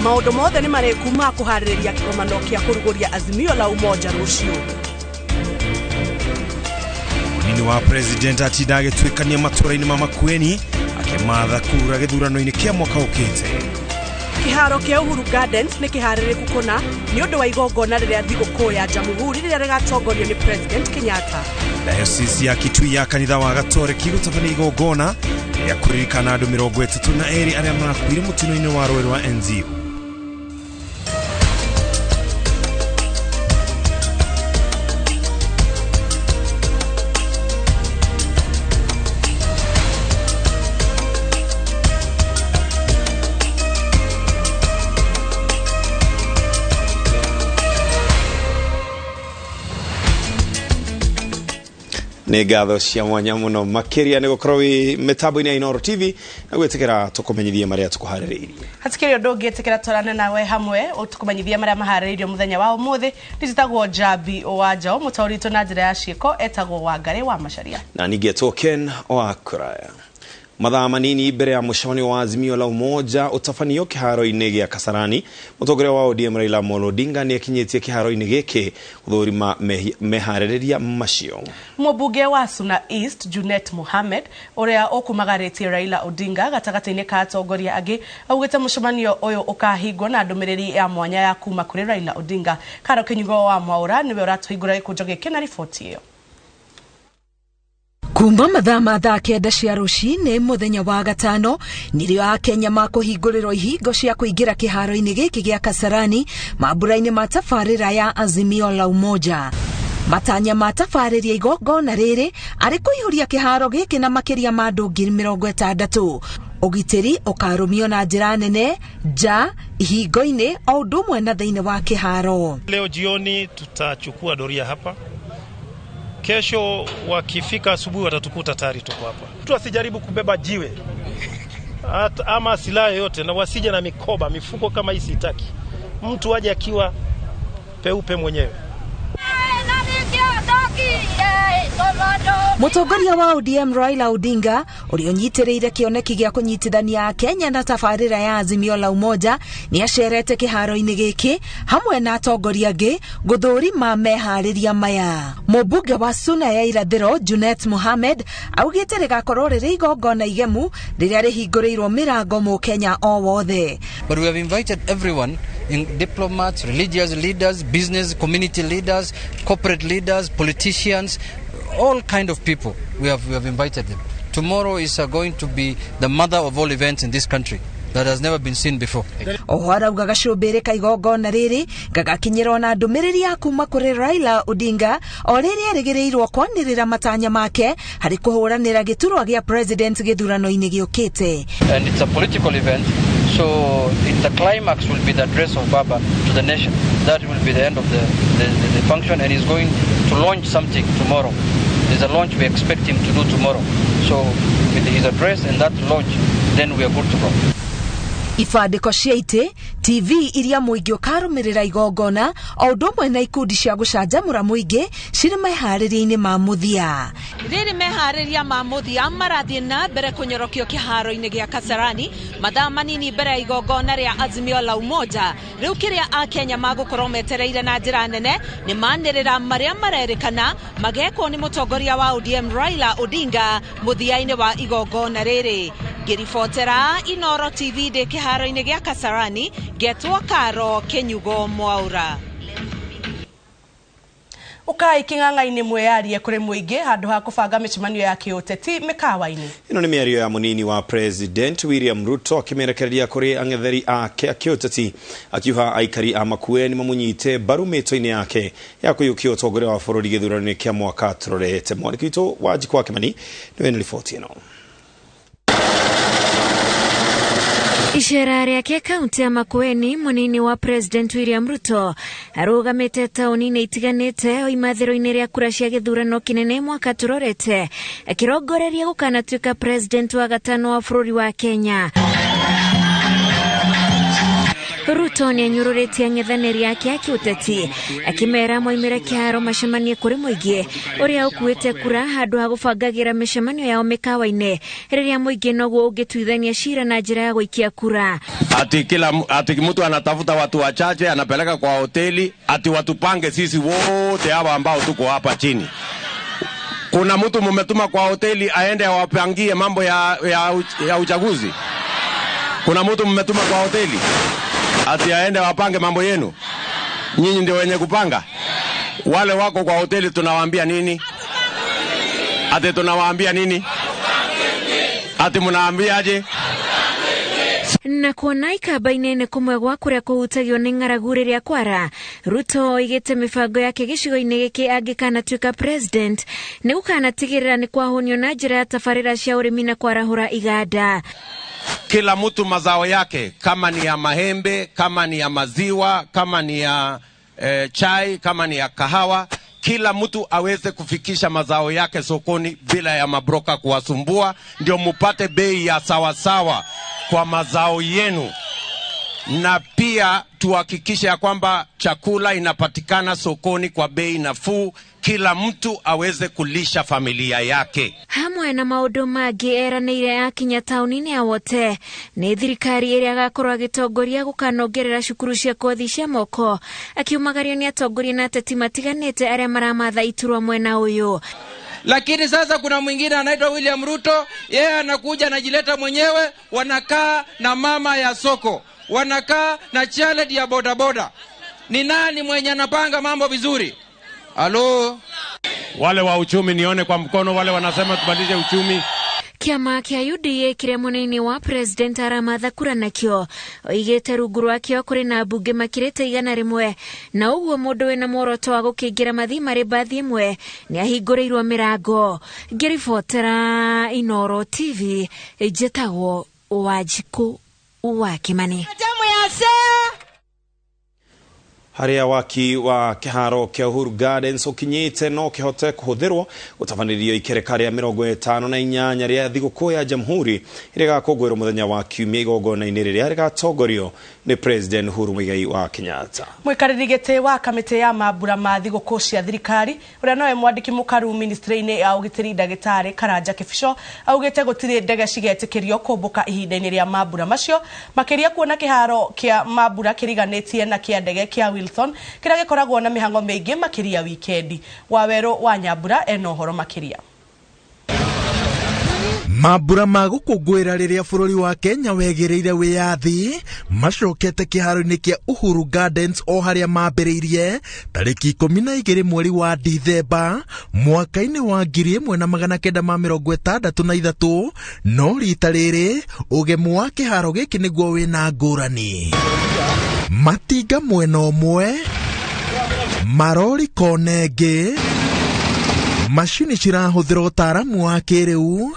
Maũndũ mothe nĩ marĩku ma kũharĩrĩria kĩgomano kĩa kũrugũria Azimio la Umoja rũciũ. Munini wa president atinda agĩtuĩkania matũra-inĩ ma Makueni akĩmatha kura gĩthurano-inĩ kĩa mwaka ũkĩte. Kĩharo kĩa Uhuru Gardens nĩ kĩharĩrĩku kũna nĩ ũndũ wa igongona rĩrĩa thigũkũ ya Jamhuri rĩrĩa rĩgatongorio nĩ President Kenyatta. Diocese ya Kitui ya kanitha wa Gatoreki gũtabania igongona rĩa kũririkana andũ 32 arĩa makuire mũtino-inĩ wa rũĩ rwa Enziu. Nĩ ngatho cia mwanya mũno makĩria nĩ gũkorwo wĩ mĩtambo-inĩ ya Inooro TV na gwĩtĩkĩra tũkũmenyithie marĩa tũkũharĩrĩirie. Hatikĩrĩ ũndũ ũngĩtĩkĩra twarane nawe hamwe ũtũkũmenyithie marĩa maharĩrĩirio mũthenya wa ũmũthĩ. Njĩtagwo Njambi wa Njaũ, mũtaũri witũ na njĩra ya ciĩko etagwo Wangarĩ wa Macharia. Na ningĩ Ken wa Kuraya. Mathaa manini mbere ya mũcemanio wa Azimio la Umoja ũtabanio kĩharo-inĩ gĩa Kasarani, mũtongoria wa ODM Raila Amolo Odinga nĩ akinyĩtie kĩharo-inĩ gĩkĩ gũthũrima meharĩrĩria macio. Mũmbunge wa Suna East Junet Mohamed ũrĩa ũkumagarĩtie Raila Odinga gatagatĩ-inĩ ka atongoria angĩ augĩte mũcemanio ũyũ ũkahingwo na ndũmĩrĩri ya mwanya ya kuma kũrĩ Raila Odinga. Karo Kĩnyugo wa Mwaũra nĩwe ũratũhingũra gĩkũnjo gĩkĩ na riboti ĩyo. Kuma mathaa ma thaa 9 cia rũcinĩ mũthenya wa gatano nĩrĩo akenya makũhingũrĩrwo ihingo cia kũingĩra kĩharo-inĩ gĩkĩ gĩa Kasarani mambura-inĩ ma tabarĩra ya Azimio la Umoja. Matanya ma tabarĩria igongona rĩrĩ arĩ kũihũria kĩharo gĩkĩ na makĩria ma andũ 60,000. Ũgitĩri ũkarũmio na njĩra nene nja ihingo-inĩ o ũndũ ũmwe na thĩinĩ wa kĩharo. Leo jioni tutachukua doria hapa. Kesho wakifika asubuhi watatukuta tayari tuko hapa. Mtu asijaribu kubeba jiwe ama silaha yoyote, na wasije na mikoba, mifuko kama hii sitaki. Mtu aje akiwa peupe mwenyewe. Mũtongoria wa ODM Raila Odinga ũrĩa ũnyitĩrĩire kĩoneki gĩa kũnyitithania Kenya na tabarĩra ya Azimio la Umoja nĩ acerete kĩharo-inĩ gĩkĩ hamwe na atongoria angĩ gũthũrima meharĩria maya. Mũmbunge wa Suna ya Irathĩro Junet Mohamed augĩte rĩgakorwo rĩrĩ igongona igemu rĩrĩa rĩhingũrĩirwo mĩrango mũkenya o wothe. But we have invited everyone, in diplomats, religious leaders, business community leaders, corporate leaders, politicians, all kind of people. We have invited them. Tomorrow is going to be the mother of all events in this country that has never been seen before. Oho arauga gacũmbĩrĩ ka igongona rĩrĩ gagakinyĩrwo na ndũmĩrĩri ya kuma kũrĩ Raila Odinga o rĩrĩa erĩgĩrĩirwo kwanĩrĩra matanya make harĩ kũhũranĩra gĩturwa gĩa president gĩthurano-inĩ gĩũkĩte. And it's a political event, so the climax will be the address of Baba to the nation. That will be the end of the function, and he's going to launch something tomorrow. There's a launch we expect him to do tomorrow. So with his address and that launch, then we are good to go. Ibandĩko cia itĩ, TV iria mũingĩ ũkarũmĩrĩra igongona o ũndũ ũmwe na ikundi cia gũcanjamũra mũingĩ cirĩ meharĩria-inĩ ma mũthia. Rĩrĩ meharĩria ma mũthia marathiĩ na mbere kũnyorokio kĩharo-inĩ gĩa Kasarani mathaa manini mbere ya igongona rĩa Azimio la Umoja. Rĩu kĩrĩa akenya magũkorwo metereire na njĩra nene nĩ manĩrĩra marĩa marerĩkana magekwo nĩ mũtongoria wa ODM Raila Odinga mũthia-inĩ wa igongona rĩrĩ. Ngĩribotera Inooro TV ndĩ kĩharo-inĩ gĩa Kasarani, ngetwo Karo Kĩnyugo Mwaũra. Ũkai kĩng'ang'a-inĩ mwĩyarie kũrĩ mũingĩ handũ ha kũbanga mĩcemanio ya kĩũteti mĩkawa-inĩ. Ĩno nĩ mĩario ya mũnini wa President William Ruto akĩmerekereria kũrĩ ang'etheri ake a kĩũteti akiuga aikari a Makueni mamũnyite mbaru mĩto-inĩ yake ya kũiyũkia ũtongoria wa bũrũri gĩthurano-inĩ kĩa mwaka tũrorete. Mwandĩki witũ Wanjikũ wa Kĩmani nĩwe na riboti ĩno. Icera rĩake kaunti ya Makueni, mũnini wa President William Ruto arũgamĩte taũni-inĩ itiganĩte o imathĩro-inĩ rĩa kura cia gĩthurano kĩnene mwaka tũrorete akĩrongoreria gũkanatuĩka president wa gatano wa bũrũri wa Kenya. Ruto nĩ anyũrũrĩtie ang'ethanĩri ake a kĩũteti akĩmera moimĩre kĩharo macemanie kũrĩ mũingĩ ũrĩa ũkuĩte kura handũ ha gũbangagĩra mĩcemanio yao mĩkawa-inĩ rĩrĩa mũingĩ noguo ũngĩtuithania cira na njĩra ya gũikia kura. Ati kila ati mtu anatafuta watu wachache anapeleka kwa hoteli, ati watupange sisi wote hawa ambao tuko hapa chini. Kuna mtu mumetuma kwa hoteli aende awapangie mambo ya uchaguzi? Kuna mtu mmetuma kwa hoteli ati aende wapange mambo yenu? Nyinyi ndio wenye kupanga. Wale wako kwa hoteli tunawaambia nini? Ati tunawaambia nini? Ati mnaambia aje? Na kuona ikamba inene kumwe gwa kuria kuhutagio ni ng'aragu riria kwara, Ruto oigite mibango yake gĩcigo-inĩ gĩkĩ angĩkanatuĩka president nĩ gũkanatigĩrĩra nĩ kwahũnio na njĩra ya tabarĩra cia ũrĩmi na kwarahũra iganda. Kila mtu mazao yake, kama ni ya mahembe, kama ni ya maziwa, kama ni ya chai, kama ni ya kahawa, kila mtu aweze kufikisha mazao yake sokoni bila ya mabroka kuwasumbua, ndio mupate bei ya sawasawa kwa mazao yenu. Na pia tuhakikishe ya kwamba chakula inapatikana sokoni kwa bei nafuu, kila mtu aweze kulisha familia yake. Hamwe na maũndũ mangĩ eranĩire akinya taũni-inĩ ya Wote nĩ thirikari ĩrĩa agakorwo agĩtongoria gũkanongerera cukuru cia kothi cia moko, akiumagario nĩ atongoria na ateti matiganĩte arĩa maramatha iturwa mwena ũyũ. Lakini sasa kuna mwingine anaitwa William Ruto, yeye anakuja anajileta mwenyewe, wanakaa na mama ya soko, wanakaa na chalet ya bodaboda. Ni nani mwenye anapanga mambo vizuri? Halo? Wale wa uchumi nione kwa mkono, wale wanasema tubadilishe uchumi. Kĩama kĩa UDA kĩrĩa mũnini wa president aramatha kura nakĩo oigĩte rungu rwakĩo kũrĩ na ambunge makĩrĩte 100 na ũguo mũndũ wĩna muoroto wa gũkĩingĩra mathiĩ marĩ mbathi ĩmwe nĩ ahingũrĩirwo mĩrango. Ngĩribotera Inoro TV njĩtagwo Wanjikũ wa Kĩmani. Haria waki wa kĩharo kĩa Uhuru Gardens ũkinyĩte no kĩhote kũhũthĩrwo gũtabanĩrio ikereka rĩa 58 rĩa thigũkũ ya Jamhuri ĩrĩa ĩgakũngũĩrwo mũthenya wa kiumia igongona-inĩ rĩrĩa rĩgatongorio nĩ President Uhuru Muigai wa Kenyatta. Mũikarĩri gĩtĩ wa kamĩtĩ ya mambura ma thigũkũ cia thirikari ũrĩa nowe mwandĩki mũkaru ministry-inĩ ya ũgitĩri ndagĩtarĩ Karanja Kĩbico augĩte gũtirĩ ndege cigetĩkĩrio kũmbũka ihinda-inĩ rĩa mambura macio, makĩria kuona kĩharo kĩa mambura kĩriganĩtie na kĩa ndege kĩa Wilson kĩrĩa gĩkoragwo na mĩhang'o mĩingĩ makĩria wikendi. Wawerũ wa Nyambura ena ũhoro makĩria. Mambura ma gũkũngũĩra rĩrĩa bũrũri wa Kenya wegĩrĩire wĩyathi macokete kĩharo-inĩ kĩa Uhuru Gardens o harĩa mambĩrĩirie tarĩki 12 mweri wa Dithemba mwaka-inĩ wa 1963, no rita rĩrĩ ũgemu wa kĩharo gĩkĩ nĩguo wĩna ngũrani. Matinga mwena ũmwe, marori kona ĩngĩ, macini cirahũthĩra ũtaaramu wa kĩrĩu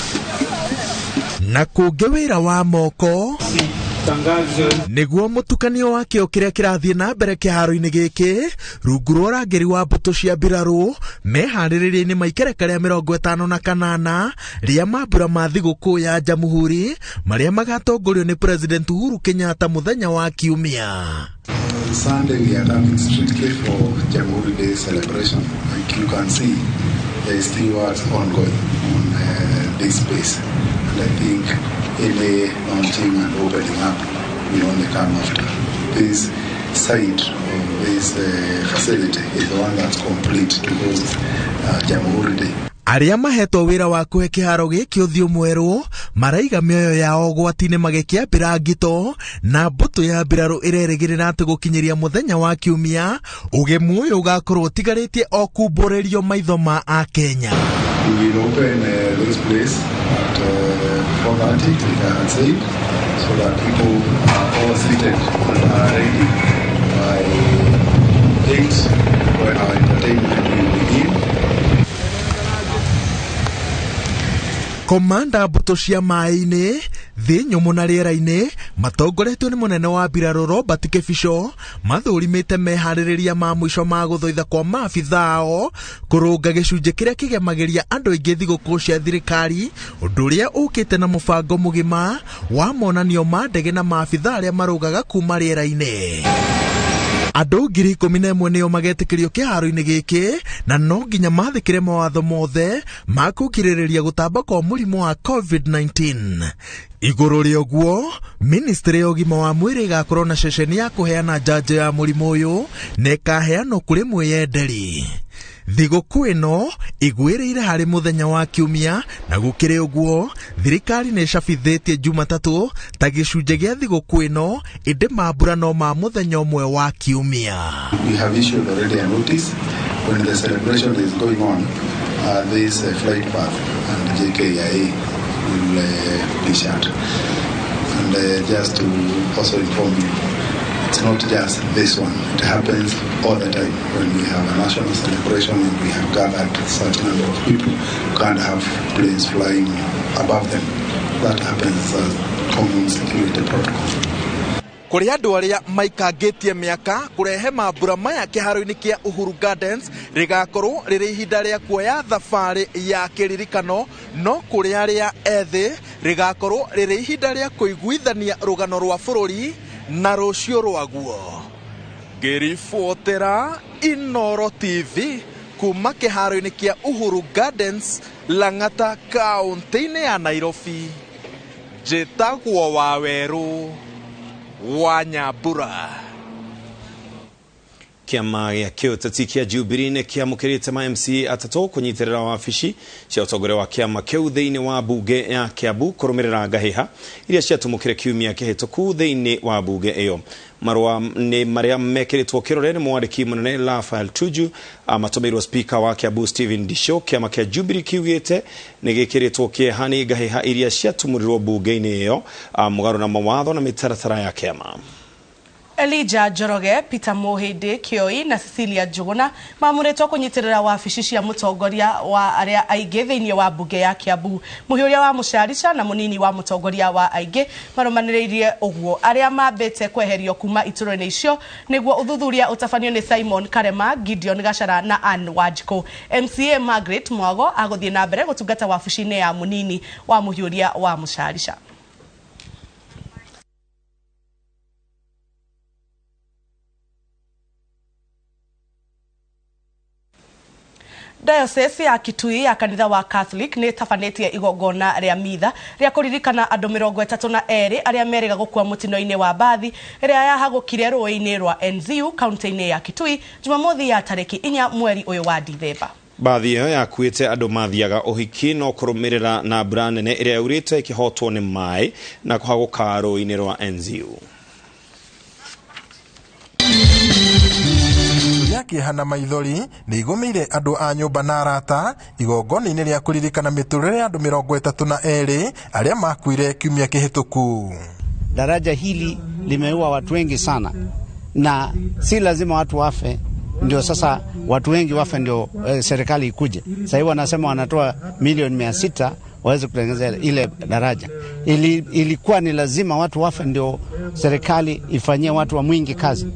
na kũngĩ wĩra wa moko nĩguo mũtukanio wa kĩo kĩrĩa kĩrathiĩ na mbere kĩharo-inĩ gĩkĩ rungu rwa ũrangĩri wa mbũtũ cia mbirarũ meharĩrĩria-inĩ ma ikereka rĩa 58 rĩa mambura ma thigũkũ ya Jamhuri marĩa magatongorio nĩ President Uhuru Kenyatta mũthenya wa kiumia. Sunday we are coming strictly for Jamhuri Day celebration. Like you can see, there is still work ongoing on this space. And I think any launching and opening up will only come after. This site of this facility is the one that's complete to host Jamhuri Day. Arĩa mahetwo wĩra wa kũhe kĩharo gĩkĩ ũthiũ mwerũ maraiga mĩoyo yao ũgwati-inĩ magĩkĩambĩra ngito na mbũtũ ya mbirarũ ĩrerĩgĩrĩra atĩ gũkinyĩria mũthenya wa kiumia ũgemu ũyũ ũgakorwo ũtigarĩtie o kumbũrĩrio maitho ma Akenya. We will open this place at 4:30, like I had said, so that people are all seated and are ready by 8 when our entertainment will begin. Komanda mbũtũ cia maĩ-inĩ thĩ nyũmũ na rĩera-inĩ matongoretio nĩ mũnene wa mbirarũ Robert Kibicho mathũrimĩte meharĩrĩria ma mũico ma gũthoitha kwa maabitha ao kũrũnga gĩcunjĩ kĩrĩa kĩgemagĩria andũ aingĩ thigũkũ cia thirikari, ũndũ ũrĩa ũkĩte na mũbango mũgima wa monanio ma ndege na maabitha arĩa marũgaga kuma rĩera-inĩ. Andũ 11,000 nĩo magetĩkĩrio kĩharo-inĩ gĩkĩ na no nginya mathĩkĩre mawatho mothe ma kũgirĩrĩria gũtamba kwa mũrimũ wa COVID-19. Igũrũ rĩa ũguo, ministry ya ũgima wa mwĩrĩ ĩgakorwo na ceceni ya kũheana njanjo ya mũrimũ ũyũ na ĩkaheanwo kũrĩ mwĩyenderi. Thigũkũ ĩno ĩgwĩrĩire harĩ mũthenya wa kiumia na gũkĩrĩ ũguo thirikari nĩ ĩcabithĩtie Jumatatũ ta gĩcunjĩ gĩa thigũkũ ĩno, ĩndĩ mambura no ma mũthenya ũmwe wa kiumia. We have issued already a notice when the celebration is going on, this flight path and JKIA will be shut. And just to also inform you, it's not just this one. It happens all the time when we have a national celebration and we have gathered such number of people. You can't have planes flying above them. That happens as common security protocol. Kũrĩ andũ arĩa maikangĩtie mĩaka kũrehe mambura maya kĩharo-inĩ kĩa Uhuru Gardens rĩgakorwo rĩrĩ ihinda rĩa kuoya thabarĩ ya kĩririkano, no kũrĩ arĩa ethĩ rĩgakorwo rĩrĩ ihinda rĩa kũiguithania rũgano rwa bũrũri na rũciũ rwaguo. Ngĩribotera Inooro TV kuma kĩharo-inĩ kĩa Uhuru Gardens, Lang'ata, kaũntĩ-inĩ ya Nairobi, njĩtagwo Wawerũ wa Nyambura. Kĩama gĩa kĩũteti kĩa Jubilee nĩ kĩamũkĩrĩte ma MCA atatũ kũnyitĩrĩra wabici cia ũtongoria wa kĩama kĩu thĩinĩ wa bunge ya Kiambu kũrũmĩrĩra ngahĩha iria ciatumũkire kiumia kĩhĩtũku thĩinĩ wa bunge ĩyo. Marũa nĩ marĩa mekĩrĩtwo kĩrore nĩ mwandĩki mũnene Raphael Tuju amatũmĩirwo speaker wa Kiambu Stephen Disho. Kĩama kĩa Jubilee kiugĩte nĩ gĩkĩrĩtwo kĩeha nĩ ngahĩha iria ciatumũrirwo bunge-inĩ ĩyo mũgarũ na mawatho na mĩtaratara ya kĩama. Elijah Njoroge, Peter Muhindi Kioi na Cecilia Njuguna mamũrĩtwo kũnyitĩrĩra wabici cia mũtongoria wa arĩa aingĩ thĩinĩ wa bunge ya Kiambu. Mũhiũria wa Mũcarica na mũnini wa mũtongoria wa aingĩ marũmanĩrĩirie ũguo. Arĩa mambĩte kweherio kuma itũra-inĩ icio nĩguo ũthuthuria ũtabanio nĩ Simon Karema, Gideon Gachara na Ann Wanjikũ. MCA Margaret Mwago agũthiĩ na mbere gũtungata wabici-inĩ ya mũnini wa mũhiũria wa Mũcarica. Diocese ya Kitui ya kanitha wa Catholic nĩ ĩtabanĩtie igongona rĩa mitha rĩa kũririkana andũ 32 arĩa merĩga gũkua mũtino-inĩ wa mbathi ĩrĩa yahagũkire rũĩ-inĩ rwa Nziu kaunti-inĩ ya Kitui Jumamothi ya tarĩki 4 mweri ũyũ wa Dithemba. Mbathi ĩyo yakuĩte andũ mathiaga ũhiki no kũrũmĩrĩra na mbura nene ĩrĩa yaurĩte ĩkĩhotwo nĩ maĩ na kũhagũka rũĩ-inĩ rwa Nziu. Kĩeha na maithori nĩ igũmĩire andũ a nyũmba na arata igongona-inĩ rĩa kũririkana mĩtũrĩre ya andũ 32 arĩa makuire kiumia kĩhĩtũku. Daraja hili limeua watu wengi sana, na si lazima watu wafe ndio sasa watu wengi wafe ndio serikali ikuje. Sasa hivi wanasema wanatoa milioni 600 waweze kutengeneza ile daraja. Ilikuwa ni lazima watu wafe ndio serikali ifanyie watu wa mwingi kazi.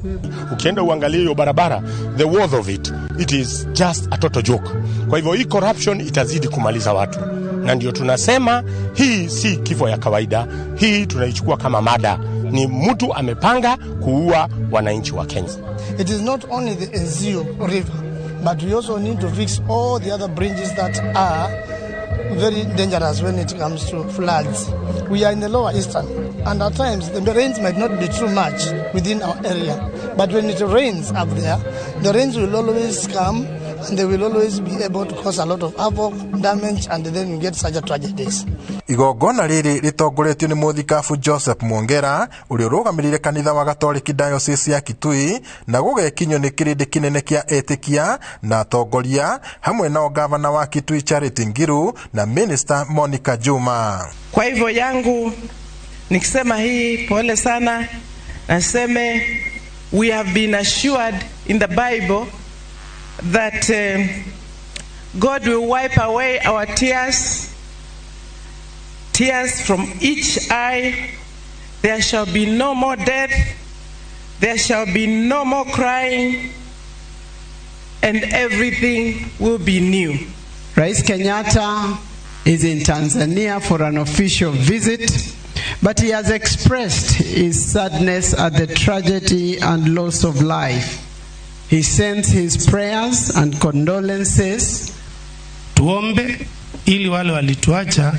Ukienda uangalie hiyo barabara, the worth of it, it is just a total joke. Kwa hivyo hii corruption itazidi kumaliza watu. Na ndio tunasema hii si kifo ya kawaida, hii tunaichukua kama mada. Ni mtu amepanga kuua wananchi wa Kenya. It is not only the Nziu River, but we also need to fix all the other bridges that are very dangerous when it comes to floods. We are in the lower eastern, and at times the rains might not be too much within our area, but when it rains up there, the rains will always come and they will always be able to cause a lot of havoc, damage, and then you get such a tragedies. Igongona rĩrĩ rĩtongoretio nĩ mũthikabu Joseph Mwongera ũrĩa ũrũgamĩrĩire kanitha wa Gatoriki Diocese ya Kitui, na gũgekinyio nĩ kĩrĩndĩ kĩnene kĩa etĩkia na atongoria hamwe nao gavana wa Kitui Charity Ngiru na Minister Monica Juma. Kwa hivyo yangu nikisema hii pole sana, naseme we have been assured in the Bible that God will wipe away our tears tears from each eye. There shall be no more death. There shall be no more crying. And everything will be new. Rais Kenyatta is in Tanzania for an official visit, but he has expressed his sadness at the tragedy and loss of life. He sends his prayers and condolences. Tuombe ili wale walituacha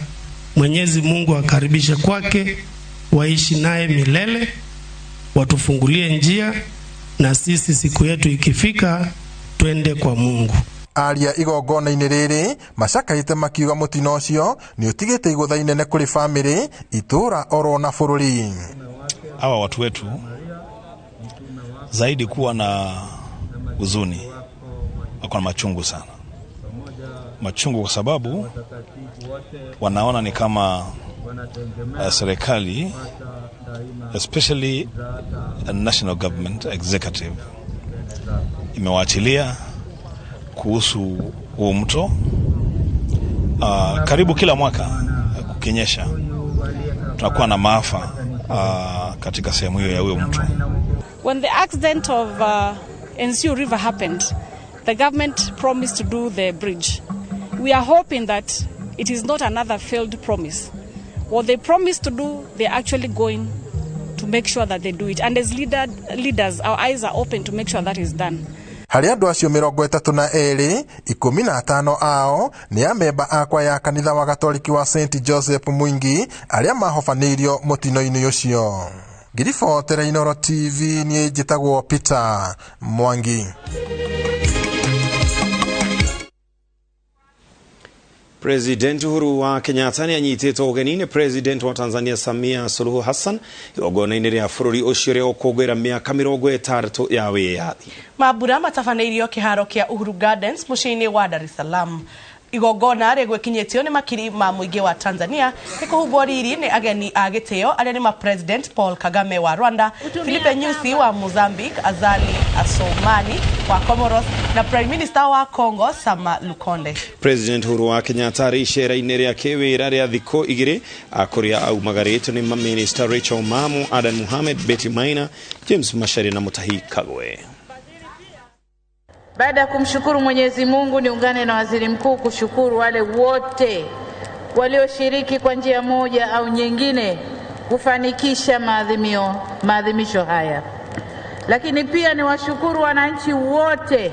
Mwenyezi Mungu akaribishe kwake, waishi naye milele, watufungulie njia, na sisi siku yetu ikifika twende kwa Mungu. Aria igongona-inĩ rĩrĩ macakaĩte makiuga mũtino ũcio nĩ ũtigĩte igũtha inene kũrĩ bamĩrĩ, itũũra oro na bũrũri. Hawa watu wetu zaidi kuwa na huzuni, wako na machungu sana, machungu kwa sababu wanaona ni kama serikali, especially national government executive, imewaachilia kuhusu huu mto. Karibu kila mwaka kukinyesha tunakuwa na maafa katika sehemu hiyo ya huyo mto. When the accident of Enziu River happened, the government promised to do the bridge. We are hoping that it is not another failed promise. What they promised to do, they're actually going to make sure that they do it. And as leaders, our eyes are open to make sure that is done. Harĩ andũ acio 32, 15 ao nĩ amemba akwa ya kanitha wa Gatoliki wa St Joseph Mwingi arĩa mahobanĩirio mũtino-inĩ ũcio. Ngiribotera Inooro TV, niĩ njĩtagwo Peter Mwangi. President Uhuru wa Kenyatta nĩ anyitĩtwo ũgeni nĩ President wa Tanzania Samia Suluhu Hassan igongona-inĩ rĩa bũrũri ũcio rĩa gũkũngũĩra mĩaka 60 ya wĩyathi. Mambura matabanĩirio kĩharo kĩa Uhuru Gardens mũciĩ-inĩ wa Dar es Salaam. Igongona rĩgwĩkinyĩtio nĩ makiri ma mũingĩ wa Tanzania nĩ kũhumbwo riri nĩ ageni a gĩtĩo arĩa nĩ ma President Paul Kagame wa Rwanda, Filipe Nyusi wa Mozambique, Azali Assoumani wa Comoros na Prime Minister wa Congo Sama Lukonde. President Uhuru wa Kenyatta arĩ icera-inĩ rĩa kĩwĩra rĩa thikũ igĩrĩ kũrĩa aumagarĩtwo nĩ Minister Rachel Mamu, Adan Mohamed, Betty Maina, James Macharia na Mutahi Kagwe. Baada ya kumshukuru Mwenyezi Mungu, niungane na Waziri Mkuu kushukuru wale wote walioshiriki kwa njia moja au nyingine kufanikisha maadhimisho haya. Lakini pia niwashukuru wananchi wote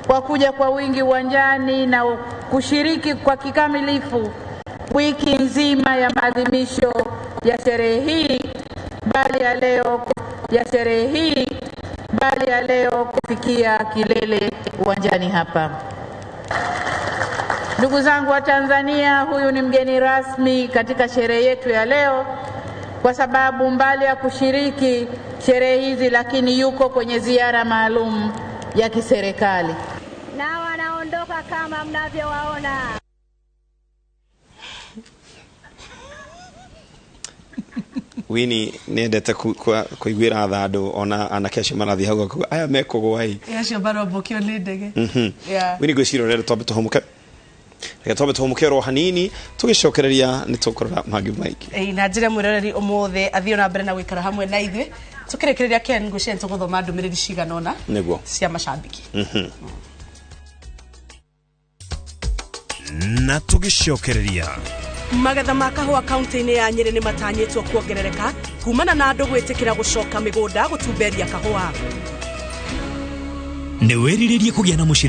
kwa kuja kwa wingi uwanjani na kushiriki kwa kikamilifu wiki nzima ya maadhimisho ya sherehe hii, bali ya leo kufikia kilele uwanjani hapa. Ndugu zangu wa Tanzania, huyu ni mgeni rasmi katika sherehe yetu ya leo, kwa sababu mbali ya kushiriki sherehe hizi, lakini yuko kwenye ziara maalum ya kiserikali. Na wanaondoka kama mnavyowaona. Wini nendete kuiguira tha andu ona anake acio marathi hau akuga aya mekũgwa ĩ acio marombũkio nĩ ndege. Wini ngwĩciria ũrĩa twambe tũhũmũke, reke twambe tũhũmũke oro hanini tũgĩcokereria nĩ tũkũrora mangĩ maingĩ. Na njĩra mwĩroreri ũmũthĩ athiĩ na mbere na gũikara hamwe na ithuĩ tũkĩrĩkĩrĩria Ken ngwĩciria nĩ tũgũthoma ndũmĩrĩri cigana ũna nĩguo cia macambĩki. Na tũgĩcokereria magetha ma kahũa kaunti-inĩ ya Nyĩrĩ nĩ matanyĩtwo kuongerereka kumana na andũ gwĩtĩkĩra gũcoka mĩgũnda gũtumberia kahũa. Nĩ wĩrirĩrie kũgĩa na mũciĩ.